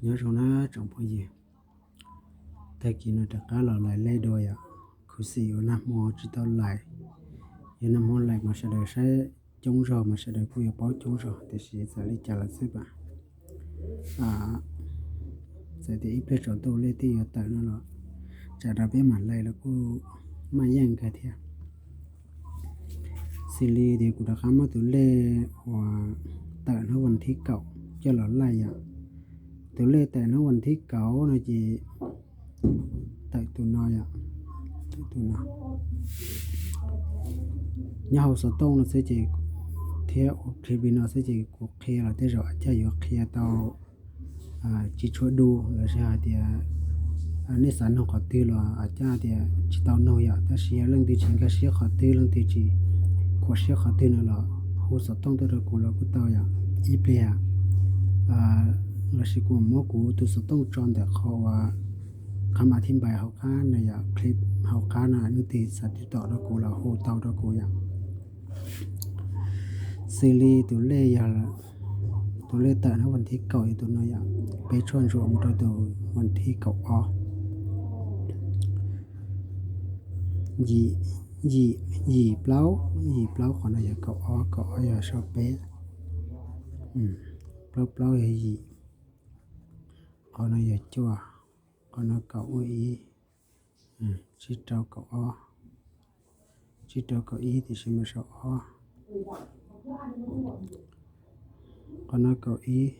Nyob zoo na tsoom phooj ywg, tag kis no rov qab los laim lej dua yom. Khuv xim uas nag hmo tsis tau laim, yog nag hmo laim mas sawv daws saib coob zog mas sawv daws kuj yuav paub coob zog, tiam sis txawm li cas los xwb mas txawm tias ib pliag tsaus ntuj lej twb yuav tawm no los tsam rau peb mam laim los kuj maj yeej kawg thiab. Xws li tias kuv rov qab muab tus lej uas tawm hnub vas thib kaum coj los laij yom. Tus lej tawm hnub vas thib kaum no ces tawm tus no yom, tawm tus no. Nyob hauv xov tooj no xwb ces, thiab ua clip li no xwb ces kuv qhia los tej zaum a caj yuav qhia tau tsis tshua du los sis hais tias nej xav nug qhov twg los a caj tias tsis tau nug yom. Tab sis yog leej twg tsis nkag siab qhov twg, leej twg tsis khuam siab qhov twg no los hu xov tooj tuaj rau kuv los kuj tau yom. Ib pliag los sis kuv muab kuv tus xov tooj tso ntawm qhov uas qhab a thib npais hauv qab no yom, clip hauv qab no, leej twg xav tiv tom rau kuv los hu tau rau kuv yom. Xws li tus lej yog, tus lej tawm hnub vas thib kaum yog tus no yom, peb tshuaj ntsuam mus rau tus vas thib kaum ob. Yim, yim, yim plaub, yim plaub, qhov no yog kaum ob, kaum ob yog sau peb, plaub plaub yog yim, qhov no yog cuaj, qhov no kaum ua ib, tsib rau kaum ob, tsib rau kaum ib tiam sis mas sau ob, qhov no kaum ib,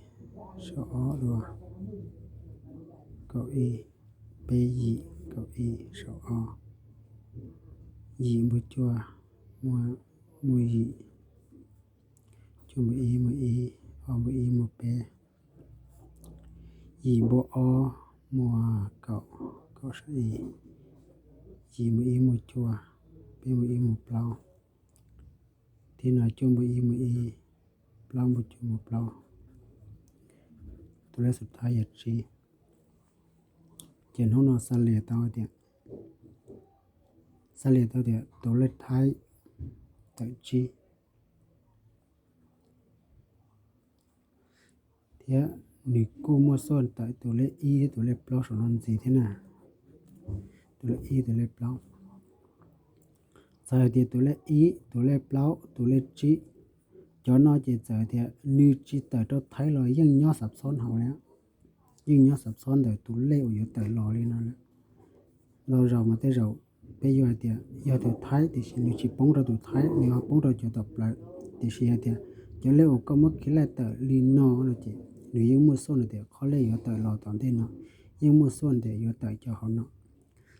sau ob dua, kaum ib, peb yim, kaum ib sau ob, yim npua cuaj, muaj yim, cuaj npua ib muaj ib, ob npua ib muaj peb, yim npua ob muaj kaum, kaum sau ib, yim npua ib muaj cuaj, peb npua ib muaj plaub, thiab no cuaj npua ib muaj ib, plaub npua cuaj muaj plaub, tus lej xub thawj yog tsib. Ces hnub no xa lias tau tias, xa lias tau tias tus lej thaib tawm tsib, thiab nws kuj muaj xuaj tawm tus lej ib thiab tus lej plaub saum no ntxiv thiab na. Tus lej ib, tus lej plaub, txawm hais tias tus lej ib, tus lej plaub, tus lej tsib, cov no ces txawm tias nws tsis tawm rau thaib los yeej nyob xav txhob hauv li, yeej nyob xav txhob ntawm tus lej uas yuav tawm los li no lawm. Ntau zaus mas tej zaum peb yuav hais tias yog tus thaib tiam sis nws tsis poob rau tus thaib, nws ho poob rau cov tom plawv. Tiam sis hais tias cov lej uas koj muab khi laij tawm li no no ces nws yeej muaj xuaj no tias qhov lej yuav tawm los tom ntej no, yeej muaj xuaj tias yuav tawm cov hauv no.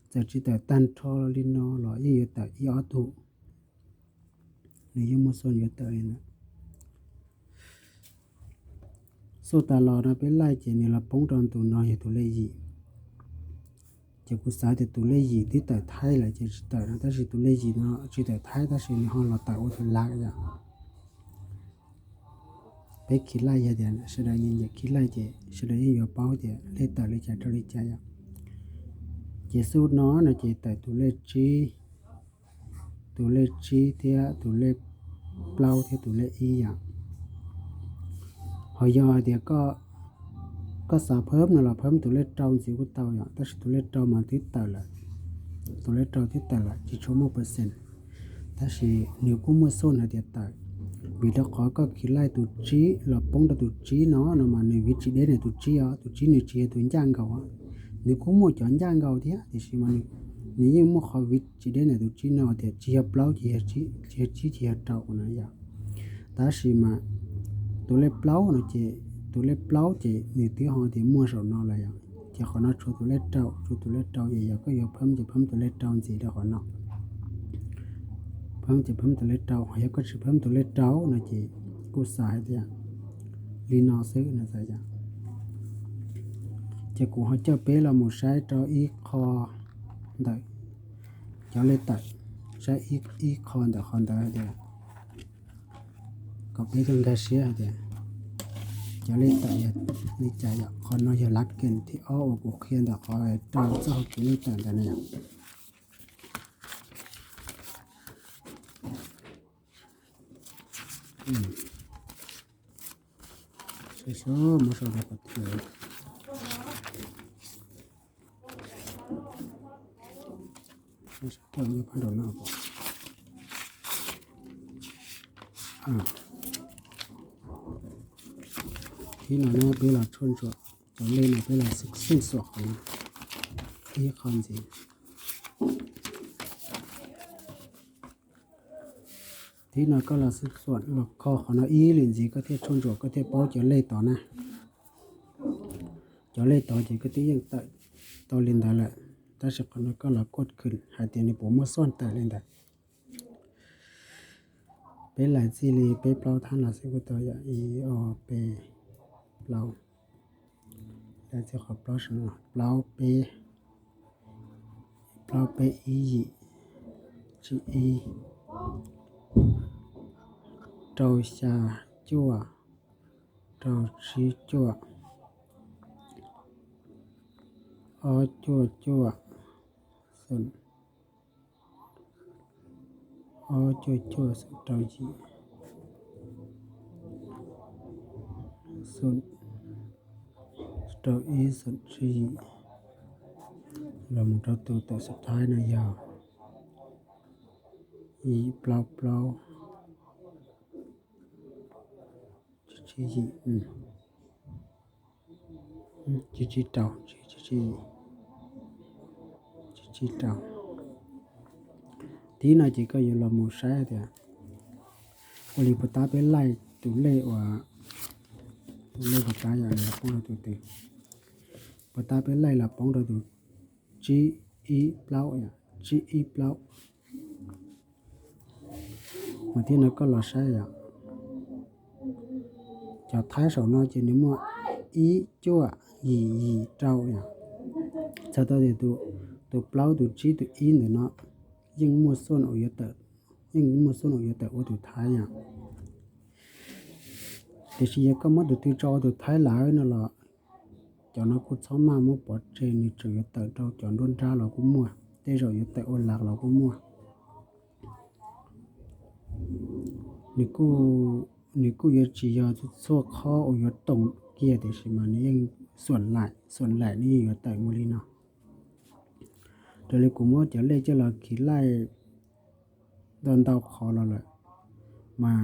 Txawm tsis tawm tag nrho li no los yeej yuav tawm ib ob tug, nws yeej muaj xuaj yuav tawm li ntawd. Xuaj tas los no peb laij ces nws los poob rau tus no yog tus lej yim. Ces kuv xav tias tus lej yim twb tawm thaib lawm ces tsis tawm no, tab sis tus lej yim no tsis tawm thaib tab sis nws ho los tawm ua tus lav yom. Peb khi laij yog tias sawv daws nyiam nyiam khi laij ces sawv daws yeej yuav paub tias lej tawm li cas rau li cas yom. Ces xub no no ces tawm tus lej tsib, tus lej tsib thiab tus lej plaub thiab tus lej ib yom. Ho yog hais tias koj xav phawb no los phawb tus lej rau ntxiv kuj tau yom, tab sis tus lej rau mas twb tawm lawm, tus lej rau twb tawm lawm tsis tshua muaj percent. Tab sis nws kuj muaj xuaj hais tias tawm, vim rau qhov koj khi laij tus tsib los poob rau tus tsib no no mas nws viv tsis deb ntawm tus tsib os, tus tsib nws tsis yog tus ncaj nkaus, nws kuj muaj cov ncaj nkaus thiab tiam sis mas nws yeej muaj qhov viv tsis deb ntawm tus tsib no tias tsis yog plaub ces yog tsib, tsis yog tsib ces yog rau no yom. Tab sis mas tus lej plaub no ces, tus lej plaub ces nws twb ho tias muaj saum no lawm yom, ces qhov no tshuav tus lej rau, tshuav tus lej rau ces yog koj yuav phawb ces phawb tus lej rau ntxiv rau qhov no. Phawb ces phawb tus lej rau, ho yog koj tsis phawb tus lej rau no ces kuj xav hais tias li no xwb no xav yom. Ces kuv ho coj peb los mus saib rau ib qho ntawm cov lej tawm, saib ib qho ntawm qhov ntawd hais tias kom peb tau nkag siab hais tias cov lej tawm yog li cas yom. Qhov no yog lav kees thib ob uas kuv qhia ntawm qhov rau txoj hauv kev lej tawm ntawd na yom. Saib seb muab sau rau qhov twg. Thib no na peb los tshuaj ntsuam cov lej no peb los xwb xuam qhov no ib qho ntxiv. Thib no koj los xwb xuam los kho qhov no ib lwm ntxiv koj thiaj tshuaj ntsuam koj thiaj paub cov lej tod na. Cov lej tod ces koj twb yeej tawm tau li ntawd lawm, tab sis qhov no koj los kuaj khwm hais tias nws puas muaj xuaj tawm li ntawd. Peb laim txij li peb plaub thab los xwb kuj tau yom, ib ob peb plaub. Laim txij qhov plaub saum no, plaub peb, plaub peb ib yim, tsib ib, rau xya cuaj, rau tsib cuaj, ob cuaj cuaj, xoom, ob cuaj cuaj xoom rau yim, xoom rau ib xoom tsib yim, los mus rau tus tawm xub thawj no yog yim plaub plaub, tsib tsib yim, tsib tsib rau, tsib tsib rau. Thib no ces koj yuav los mus saib tias ua li puas tab peb laij tus lej uas, tus lej puas tab yom, poob rau tus twg, puas tab peb laij los poob rau tus tsib ib plaub, tsib ib plaub. Mas thib no koj los saib yom, cov thaib saum no ces nws muaj ib cuaj yim yim rau yom. Txhais tau tias tus plaub tus tsib tus ib ntawm no yeej muaj xuaj uas yuav tawm, yeej muaj xuaj uas yuav tawm ua tus thaib yom. Tiam sis yog koj muab tus twg tso ua tus thaib lawm no los cov no kuj txhob maj muab pov tseg, nws tseem yuav tawm rau cov nruab nrab los kuj muaj, tej zaum yuav tawm ua lav los kuj muaj. Nws kuj, nws kuj yuav tsis yog txhua qhov uas yuav toom kiag, tiam sis mas nws yeej xuam laim, xuam laim nws yeej yuav tawm mus li no. Raws li kuv muab cov lej coj los khiv laij ntau ntau qhov los lawm, mas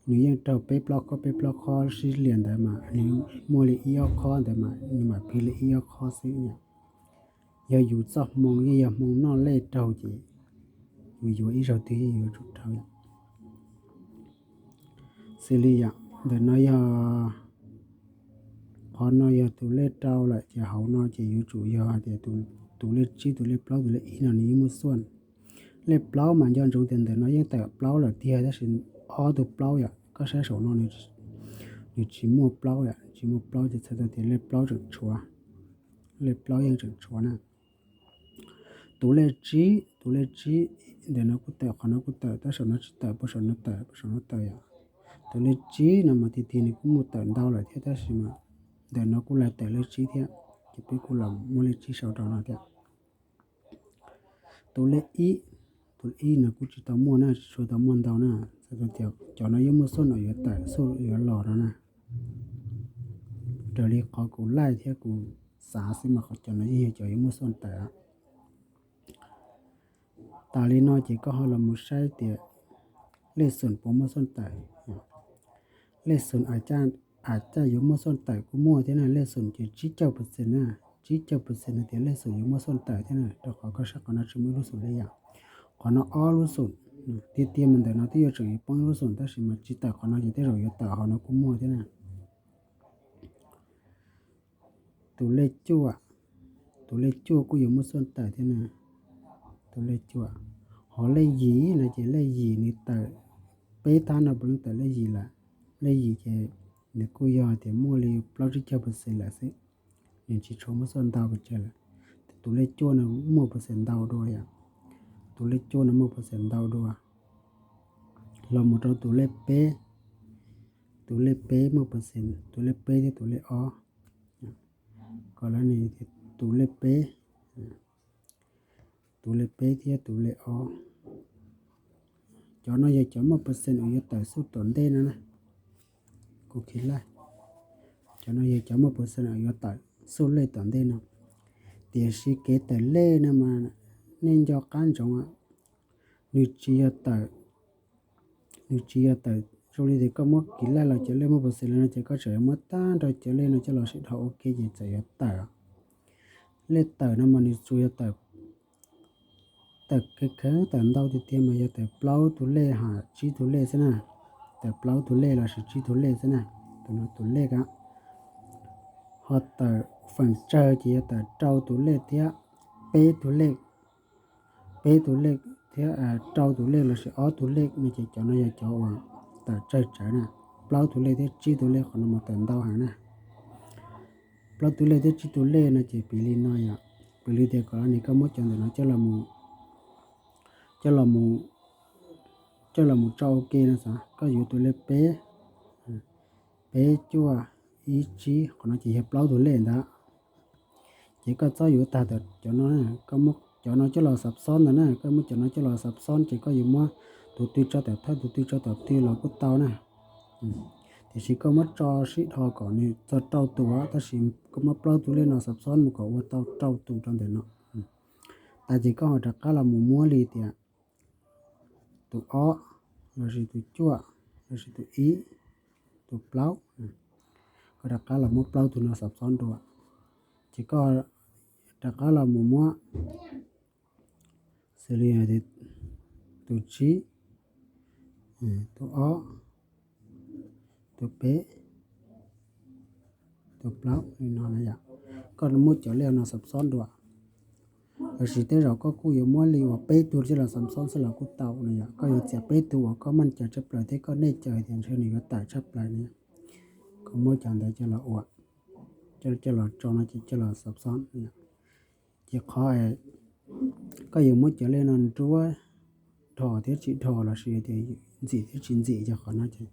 nws yeej raug peb plaub khob peb plaub khob sib lias ntawd mas nws muaj li ib ob khob ntawd mas nws mam phiv li ib ob khob xwb yom. Yog yus txoj hmoo yeej yog hmoo noj lej raug ces yus yuav ib zaug twg yeej yuav tsum raug. Xws li yom, ntawm no yog, qhov no yog tus lej rau lawm ces hauv no ces yuav tsum yog hais tias tus lej tsib tus lej plaub tus lej ib no nws yeej muaj xuaj. Lej plaub mas nco ntsoov tias ntawm no yeej tawm plaub lawm tiag tab sis ob tug plaub yom, koj saib saum no nws tsis muaj plaub yom, tsis muaj plaub ces txhais tau tias lej plaub tseem tshuav, lej plaub yeej tseem tshuav na. Tus lej tsib, tus lej tsib, ntawm no kuj tawm qhov no kuj tawm tab saum no tsis tawm, puag saum no tawm, puag saum no tawm yom. Tus lej tsib no mas tiag tiag nws kuj muaj tawm ntau lawm thiab tab sis mas ntawm no kuj laig tawm lej tsib thiab, ces peb kuj los muaj lej tsib sau rau no thiab. Tus lej ib, tus lej ib no kuj tsis tau muaj na, tsis tshua tau muaj ntau na, txhais tau tias cov no yeej muaj xuaj uas yuav tawm, xuaj yuav los no na. Raws li qhov kuv laij thiab kuv xav xwb mas qhov cov no yeej yog cov yuav muaj xuaj tawm. Tas li no ces koj ho los mus saib tias lej xoom puas muaj xuaj tawm. Lej xoom a caj yuav muaj xuaj tawm kuj muaj thiab na, lej xoom ces tsib caug percent na, tsib caug percent hais tias lej xoom yuav muaj xuaj tawm thiab na, rau qhov koj saib qhov no tsis muaj ib lub xoom li yom. Qhov no ob lub xoom, tiag tiag mas ntawm no twb yuav tsum yuav poob ib lub xoom tab sis mas tsis tawm qhov no ces tej zaum yuav tawm hauv no kuj muaj thiab na. Tus lej cuaj, tus lej cuaj kuj yuav muaj xuaj tawm thiab na. Tus lej cuaj, hos lej yim no ces lej yim nws tawm peb thab no puav leej tawm lej yim lawm. Lej yim ces nws kuj yog tias muaj li plaub tsib caug percent lawm xwb, nws tsis tshua muaj xuaj ntau pes tsawg lawm. Tus lej cuaj no muaj percent ntau dua yom, tus lej cuaj no muaj percent ntau dua. Los mus rau tus lej peb, tus lej peb muaj percent, tus lej peb thiab tus lej ob, kom lawv nws tus lej peb, tus lej peb thiab tus lej ob. Cov no yog cov muaj percent uas yuav tawm xub tom ntej no na. Kuv khiv laij, cov no yog cov muaj percent uas yuav tawm xub lej tom ntej no. Tiam sis kev tawm lej no mas nej nco qab ntsoov, nws tsis yog tawm, nws tsis yog tawm zoo li tias koj muab kiv lej los cov lej muab pov xes li no ces koj tseem yuav muab tag nrho cov lej no coj los sib dhos ua ke ces txawm yuav tawm. Lej tawm no mas nws tsuas yog tawm, tawm kheev kheev tawm ntau tiag tiag mas yog tawm plaub tug lej hos tsib tug lej xwb na. Tawm plaub tug lej lossis tsib tug lej xwb na, tus no tus lej a. Ho tawm feem tsawg ces yog tawm rau tus lej thiab peb tug lej, peb tug lej thiab rau tus lej lossis ob tug lej no ces cov no yog cov uas tawm tsawg tsawv na. Plaub tug lej thiab tsib tug lej qhov no mas tawm ntau heev na. Plaub tug lej thiab tsib tug lej no ces piv li no yom, piv li tias kom nws koj muab cov ntawm no coj los mus, coj los mus tso ua ke no xav, koj yuav tus lej peb, peb cuaj ib tsib, qhov no ces yog plaub tug lej ntawd. Ces koj txhob yuav tag cov no, koj muab cov no coj los xab xob ntawd na, koj muab cov no coj los xab xob ces koj yuav muab tus twg tso tom thawj tus twg tso tom twg los kuj tau na. Tiam sis koj muab tso sib dhos kom nws txog rau tus, tab sis koj muab plaub tus lej no xab xob mus kom ua tau rau tus rau ntawm no. Tas ces koj ho rov qab los mus muab li tias tus ob, lossis tus cuaj, lossis tus ib, tus plaub. Koj rov qab los muab plaub tus no xab xob dua, ces koj rov qab los mus muab xws li tus tsib, tus ob, tus peb, tus plaub li no na yom. Koj muab cov lej no xab xob dua, lossis tej zaum koj kuj yuav muab li uas peb tug coj los xab xob xwb los kuj tau no yom. Koj yuav txiav peb tug uas koj meej caw tshaj plaws thiab koj nej caw tias ntshe nws yuav tawm tshaj plaws no. Koj muab cov ntawd coj los ua, coj los tso no ces coj los xab xob no. Ces qhov koj yuav muab cov lej no nruab dhos thiab tsis dhos lossis tias ntxim thiab tsis ntxim ces qhov no ces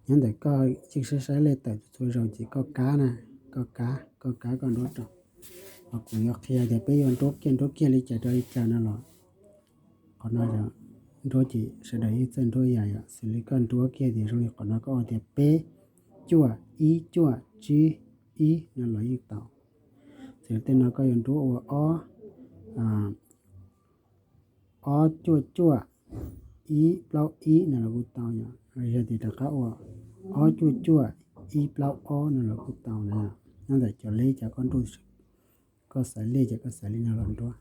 nyob ntawm koj yeej saib saib lej tawm txhua zaus ces koj kav na, koj kav, koj kav koj nruab rau. Ho kuv yuav qhia tias peb yuav nruab kiag nruab kiag li cas rau li cas no los qhov no yog nruab ces sawv daws yeej txawj nruab yam yom, xws li koj nruab kiag tias zoo li qhov no koj ua tias peb cuaj ib cuaj tsib ib no los yeej tau. Xws li tej no koj yuav nruab ua ob, ob cuaj cuaj ib plaub ib no los kuj tau yom, los yog tias rov qab ua ob cuaj cuaj ib plaub ob no los kuj tau na. Nyob ntawm cov lej ces koj nruab, koj xaiv lej ces koj xaiv li no los nruab.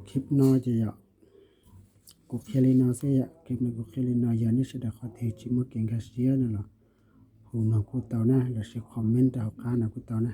Clip no ces yog kuv qhia li no xwb yom, clip no kuv qhia li no, yog nej sawv daws qhov twg tsis muaj kev nkag siab no los hu no kuj tau na, lossis comment rau hauv qab no kuj tau na.